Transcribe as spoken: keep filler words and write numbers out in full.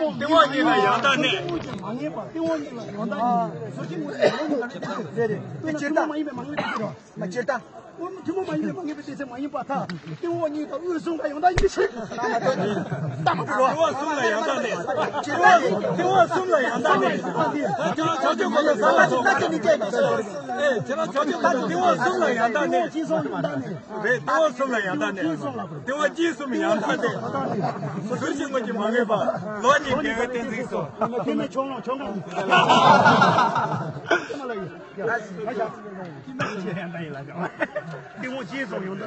ཐུན་མོང་ཐུན་མོང་གཉིས་ལ་ཡང་དག་གནས། མ་ངེས་པ་ཐུན་མོང་གཉིས་ལ་ཡང་དག་གནས། ཟུར་ཞིག་ངོས་ནས་ཡོང་མི་ལ་རེད། དེ་ནི་ཐུན་མོང་མ་ཡིན་པའི་མ་ངེས་པའི་དེ་རེད། མ་སྤྱིར་བཏང་། ཨོ་ཐུན་མོང་མ་ཡིན་པའི་མ་ངེས་པའི་གཏན་ཚིགས་མ་ཡིན་པར་ཐལ། ཐུན་མོང་གཉིས་དང་དབུས་གསུམ་ལ་ཡང་དག་ཡིན་པའི་ཕྱིར། ལྟ་མ་གཏོགས་ནི། ལྟ་མ་གཏོགས་རོ། ཐུན་མོང་གསུམ་ལ་ཡང་དག་གནས། ཐུན་མོང་གསུམ་ལ་ཡང་དག་གནས། ད་ཁྱོད་རང་བྱང་ཆུབ་སྒོམ་ལ་ཟ་བ་སོང་། ད་ཅི་ནི་སྐད་མ་ཟ་བ་རེད། ཁྱེད་རང་ཆོག་ཆོག་གི་འདུག་སྟེང་འོག་གསུམ་ལ་ཡང་དག་གནས། རེད། སྟེང་འོག་གསུམ་ལ་ཡང་དག་གནས། སྟེང་འོག་གཅིག་གསུམ་ཡང་དག་གནས། ཟུར་ཞིག་ངོས་ཀྱི་མ་ངེས་པ། ལོ་གཉིས་རྒན་གྱི་བསྟན་འཛིན་སོ། དེ་ནས་ཆོག་ལོང་ཆོག་ག་སྟེང་འོག་གཅིག་གསུམ་ཡོང་དུ།